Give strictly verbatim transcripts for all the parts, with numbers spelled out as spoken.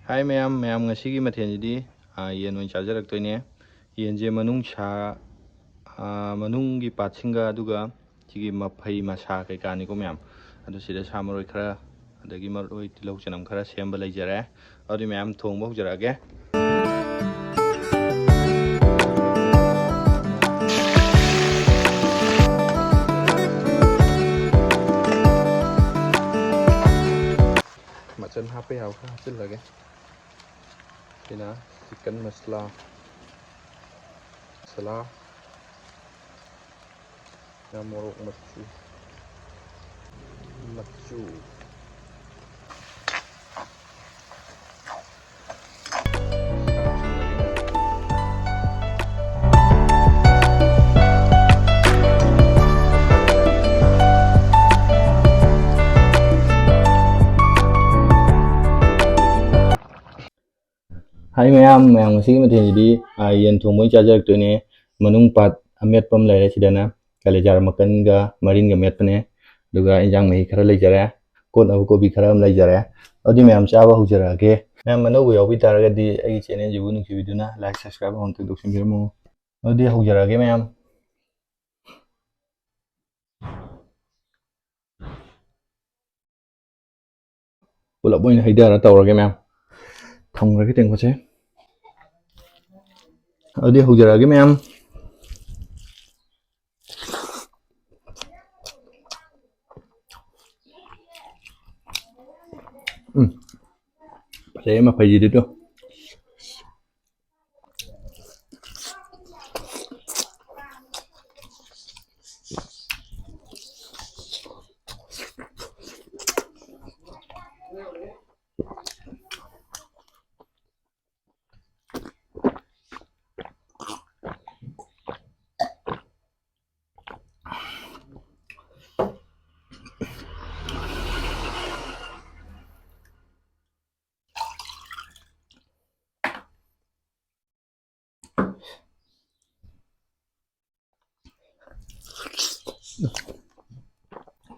ꯍꯥꯏ ꯃꯌꯥꯝ, ꯃꯌꯥꯝ ꯉꯁꯤꯒꯤ ꯃꯊꯦꯜꯁꯤꯗꯤ, ꯑꯥ, ꯌꯦꯟ ꯑꯣꯏꯅ ꯆꯥꯖꯔꯛꯇꯣꯏꯅꯦ꯫ ꯌꯦꯟꯁꯦ ꯃꯅꯨꯡ ꯁꯥ, ꯑꯥ, ꯃꯅꯨꯡꯒꯤ ꯄꯥꯔꯠꯁꯤꯡꯒ ꯑꯗꯨꯒ ꯁꯤꯒꯤ ꯃꯐꯩ ꯃꯁꯥ ꯀꯩꯀꯥꯅꯤꯀꯣ ꯃꯌꯥꯝ꯫ ꯑꯗꯨ ꯁꯤꯗ ꯁꯥ ꯃꯔꯣꯏ ꯈꯔ, ꯑꯗꯒꯤ ꯃꯔꯣꯏ ꯇꯤꯜꯍꯧ ꯆꯅꯝ ꯈꯔ ꯁꯦꯝꯕ ꯂꯩꯖꯔꯦ꯫ ꯑꯗꯨꯗꯤ ꯃꯌꯥꯝ ꯊꯣꯡꯕ ꯍꯧꯖꯔꯛꯑꯒꯦ꯫ ꯃꯆꯜ ꯍꯥꯞꯄ ꯌꯥꯕ ꯈꯔ ꯍꯥꯞꯆꯤꯜꯂꯒꯦ꯫ ꯁꯤꯅ ꯆꯤꯛꯀꯟ ꯃꯁꯂꯥ, ꯃꯁꯂꯥ, ꯃꯣꯔꯣꯛ ꯃꯆꯨ, ꯃꯆꯨ꯫ ꯍꯥꯏ ꯃꯌꯥꯝ, ꯃꯌꯥꯝ ꯉꯁꯤꯒꯤ ꯃꯊꯦꯜꯁꯤꯗꯤ, ꯑꯥ, ꯌꯦꯟ ꯊꯣꯡꯕ ꯑꯣꯏꯅ ꯆꯥꯖꯔꯛꯇꯣꯏꯅꯦ꯫ ꯃꯅꯨꯡ ꯄꯥꯠ ꯑꯃꯦꯠꯄ ꯑꯃ ꯂꯩꯔꯦ, ꯁꯤꯗꯅ ꯀꯂꯦꯖꯥꯔ ꯃꯀꯟꯒ ꯃꯔꯤꯟꯒ ꯃꯦꯠꯄꯅꯦ꯫ ꯑꯗꯨꯒ ꯏꯟꯖꯥꯡ ꯃꯍꯤ ꯈꯔ ꯂꯩꯖꯔꯦ, ꯀꯣꯠꯅꯕ ꯀꯣꯕꯤ ꯈꯔ ꯑꯃ ꯂꯩꯖꯔꯦ꯫ ꯑꯗꯨꯗꯤ ꯃꯌꯥꯝ ꯆꯥꯕ ꯍꯧꯖꯔꯛꯑꯒꯦ꯫ ꯃꯌꯥꯝ ꯑꯅꯧꯕ ꯌꯥꯎꯕꯤ ꯇꯥꯔꯒꯗꯤ ꯑꯩꯒꯤ ꯆꯦꯅꯦꯜꯁꯤꯕꯨ ꯅꯨꯡꯁꯤꯕꯤꯗꯨꯅ ꯂꯥꯏꯛ, ꯁꯕꯁꯀ꯭ꯔꯥꯏꯕ ꯑꯃꯨꯛꯇꯪ ꯇꯧꯁꯤꯟꯕꯤꯔꯝꯃꯨ꯫ ꯑꯗꯨꯗꯤ ꯍꯧꯖꯔꯛꯑꯒꯦ ꯃꯌꯥꯝ꯫ ꯄꯨꯂꯞ ꯑꯣꯏꯅ ꯍꯩꯊꯔ ꯇꯧꯔꯒꯦ ꯃꯌꯥꯝ꯫ ꯊꯝꯈ꯭ꯔꯒꯦ ꯇꯦꯡꯀꯣꯠꯁꯦ꯫ ꯑꯗꯨꯗꯤ ꯍꯧꯖꯔꯛꯑꯒꯦ ꯃꯌꯥꯝ꯫ ꯎꯝ꯫ ꯐꯖꯩ ꯃꯐꯩꯁꯤꯗꯤ ꯇꯨ꯫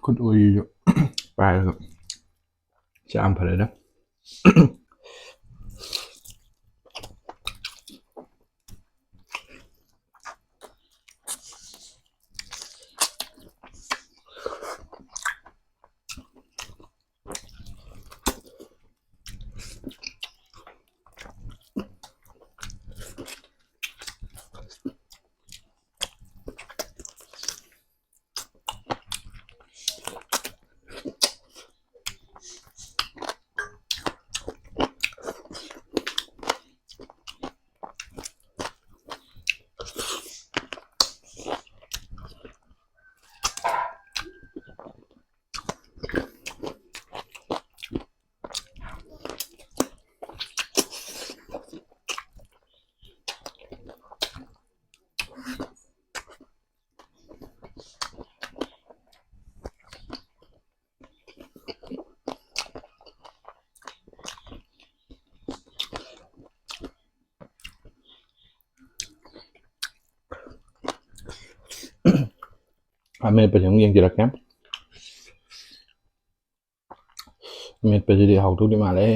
ꯈꯨꯠ ꯑꯣꯏꯔꯤꯁꯨ ꯄꯥꯏꯔꯒ ꯆꯥ ꯑꯃ ꯐꯔꯦꯗ꯫ ꯑꯃꯦꯠꯄꯁꯦ ꯑꯃꯨꯛ ꯌꯦꯡꯖꯔꯛꯀꯦ꯫ ꯑꯃꯦꯠꯄꯁꯤꯗꯤ ꯍꯥꯎꯗꯧꯗꯤ ꯃꯥꯜꯂꯦ꯫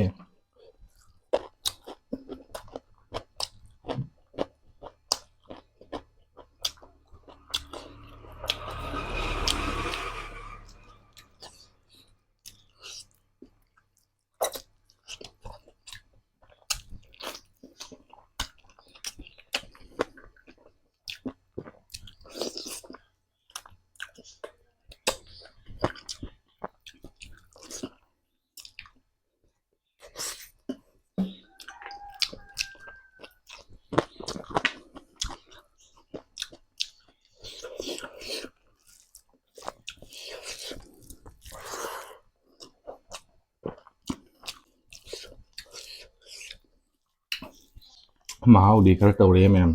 ꯃꯍꯥꯎꯗꯤ ꯈꯔ ꯇꯧꯔꯦ ꯃꯌꯥꯝ꯫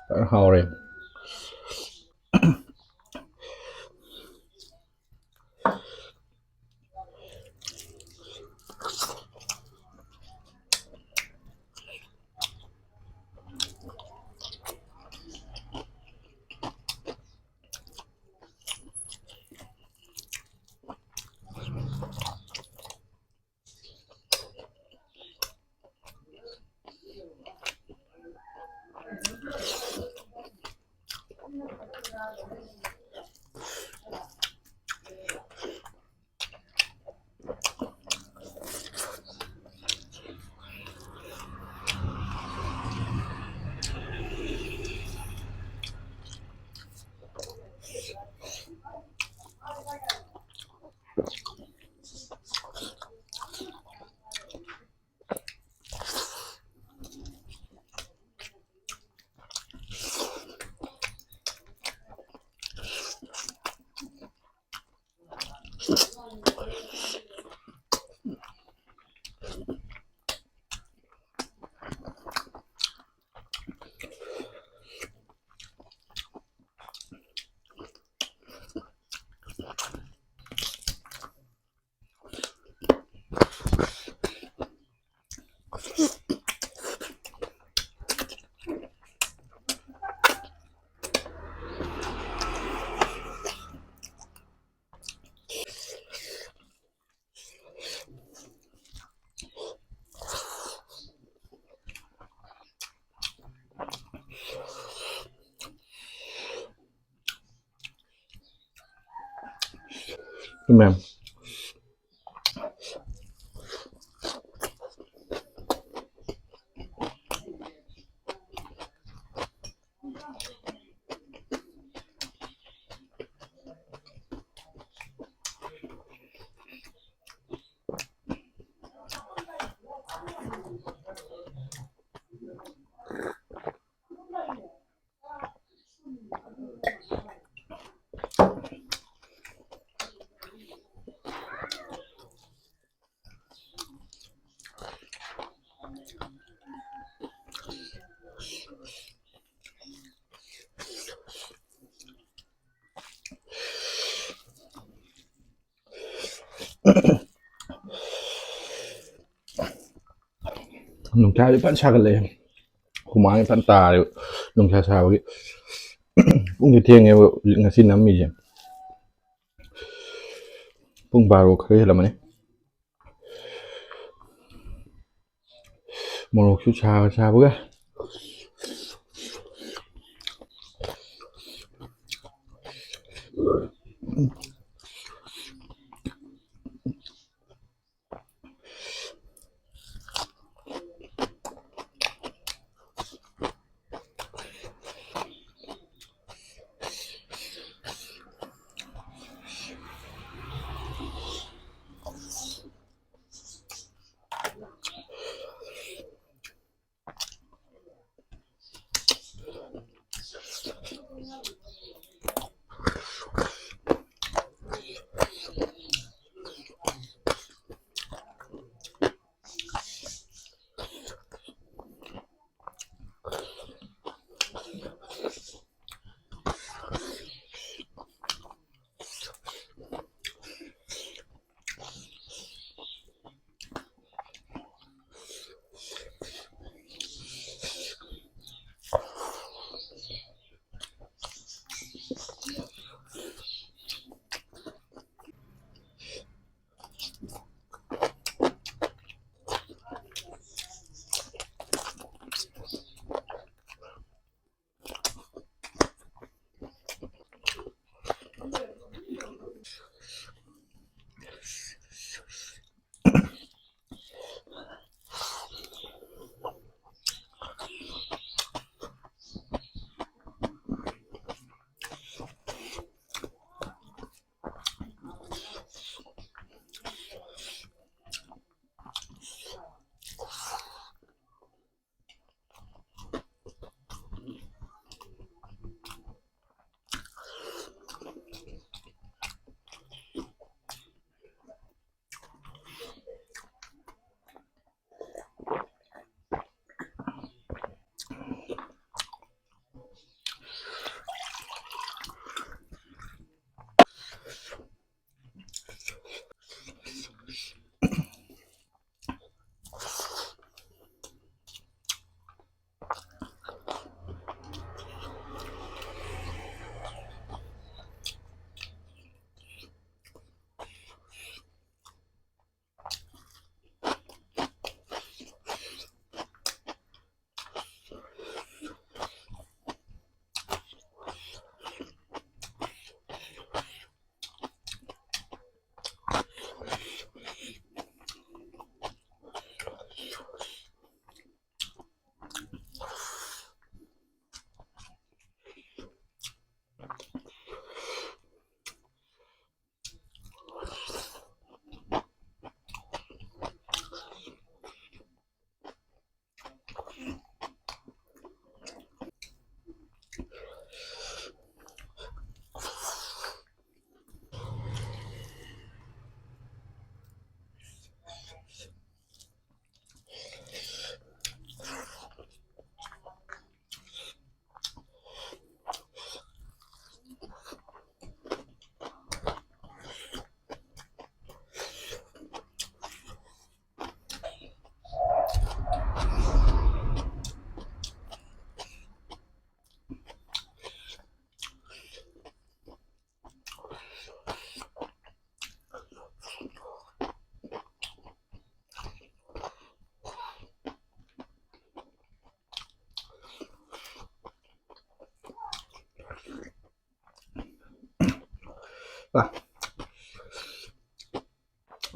ꯐꯖꯅ ꯍꯥꯎꯔꯦ꯫ ꯃꯌꯥꯝ꯫ ꯅꯨꯡꯁꯥꯁꯦ ꯐꯖꯅ ꯁꯥꯒꯠꯂꯛꯑꯦ꯫ ꯍꯨꯃꯥꯡꯁꯦ ꯐꯖꯅ ꯇꯥꯔꯦꯕ ꯅꯨꯡꯁꯥ ꯁꯥꯕꯒꯤ꯫ ꯄꯨꯡꯁꯦ ꯊꯦꯡꯉꯦꯕ ꯍꯧꯖꯤꯛ ꯉꯁꯤ ꯅꯝꯃꯤꯁꯦ꯫ ꯄꯨꯡ ꯕꯥꯔꯣ ꯈꯔ ꯍꯦꯜꯂꯝꯃꯅꯤ꯫ ꯃꯣꯔꯣꯛꯁꯨ ꯁꯥꯕ ꯁꯥꯕꯒ꯫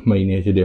ꯃꯩꯅꯦ ꯁꯤꯗꯤ꯫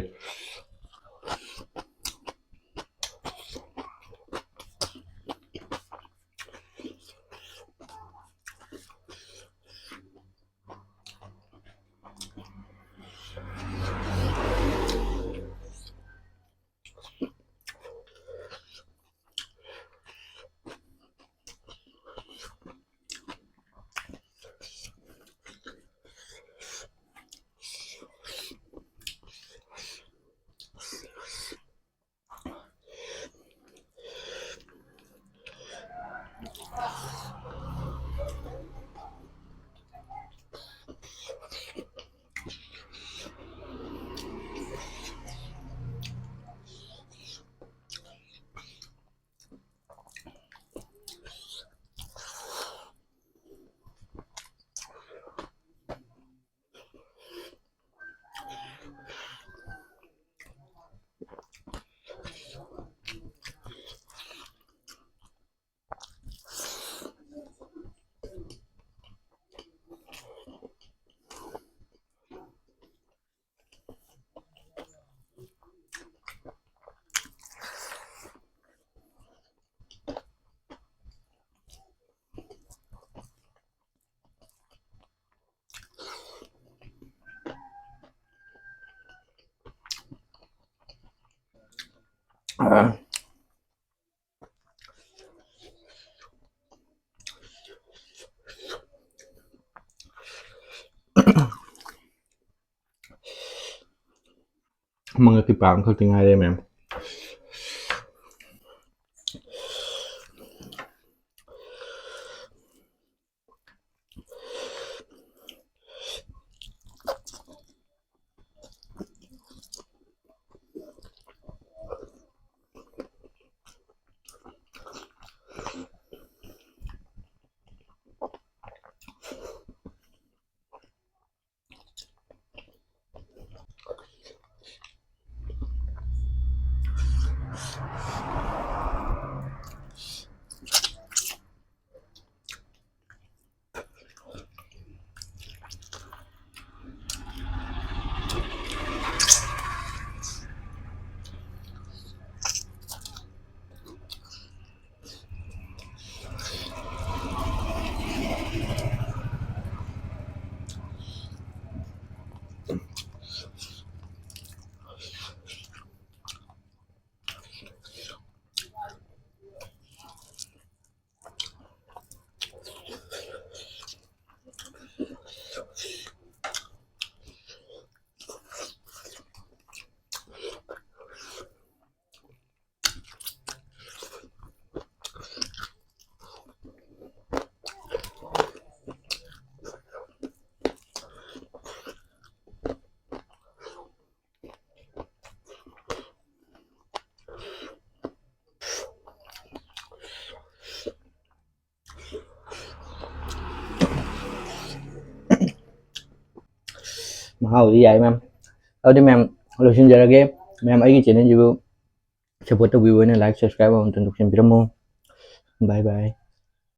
ꯃꯉꯛꯀꯤ ꯄꯥ ꯑꯃꯈꯛꯇꯤ ꯉꯥꯏꯔꯦ, ꯃꯌꯥꯝ꯫ ꯃꯍꯥꯎꯗꯤ ꯌꯥꯏ ꯃꯌꯥꯝ꯫ ꯑꯗꯨꯗꯤ ꯃꯌꯥꯝ ꯂꯣꯏꯁꯤꯟꯖꯔꯒꯦ꯫ ꯃꯌꯥꯝ ꯑꯩꯒꯤ ꯆꯦꯅꯦꯜꯁꯤꯕꯨ ꯁꯞꯄꯣꯔꯠ ꯇꯧꯕꯤꯕ ꯑꯣꯏꯅ ꯂꯥꯏꯛ ꯁꯕꯁꯀ꯭ꯔꯥꯏꯕ ꯑꯃꯇꯪ ꯇꯧꯁꯟꯕꯤꯔꯝꯃꯣ꯫ ꯕꯥꯏ ꯕꯥꯏ꯫